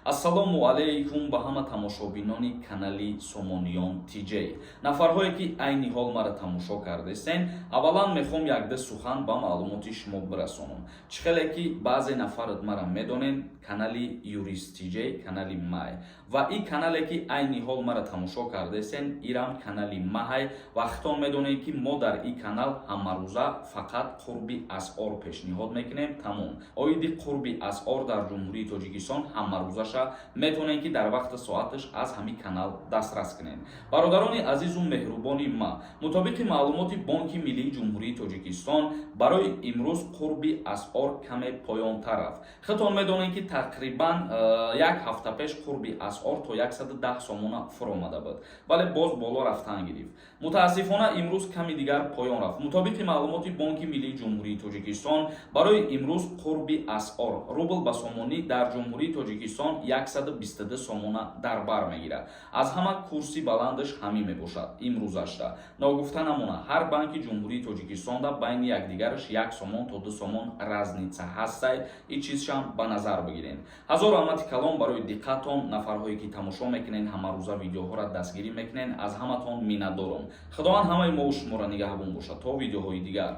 Ассалому алайкум ба ҳама тамошобинони канали Сомониён ТЖ, нафарҳое ки айни ҳол мара тамошо кардестен. Аввалан мехоҳам якда сухан ба маълумоти шумо бирасонам. Чӣ хеле ки баъзе нафарат мара медонен, канали Юрист ТЖ канали май ва и канале ки айни ҳол мара тамошо кардестен, ирам канали маҳай. Вақтон медонем, ки мо дар и канал ҳамарӯза фақат қурби асъор пешниҳод мекунем, тамом. Оиди қурби асъор дар Ҷумҳурии Тоҷикистон ҳамарӯзаша метавонем, ки дар вақти соаташ аз ҳамин канал дастрас кунем. Бародарони азизу меҳрубони ма, мутобиқи маълумоти Бонки миллии Ҷумҳурии Тоҷикистон, барои имрӯз қурби асъор каме поёнтар рафт. Худтон медонем, ки тақрибан як ҳафта пеш қурби асъор то 110 сомона фуромада буд, вале боз боло рафтан гирифт. Мутаассифона, имрӯз ками дигар поён рафт. Мутобиқи маълумоти Бонки миллии Ҷумҳурии Тоҷикистон, барои имрӯз қурби асъор рубл ба сомонӣ дар Ҷумҳурии Тоҷикистон 122 сомона дар бар мегирад. Аз ҳама курси баландаш ҳамин мебошад имрӯзашда. Ногуфта намона, ҳар банки Ҷумҳурии Тоҷикистонда байни якдигараш 1 сомон то 2 сомон разница ҳастай, ин чизшам ба назар бигирем. Ҳазор раҳмати калон барои диққатон. Нафарҳое ки тамошо мекунен, ҳамарӯза видеоҳоро дастгирӣ мекунен, аз ҳаматон миннатдорам. Худованд ҳамаи мову шуморо нигаҳбон бошад. То видеоҳои дигар.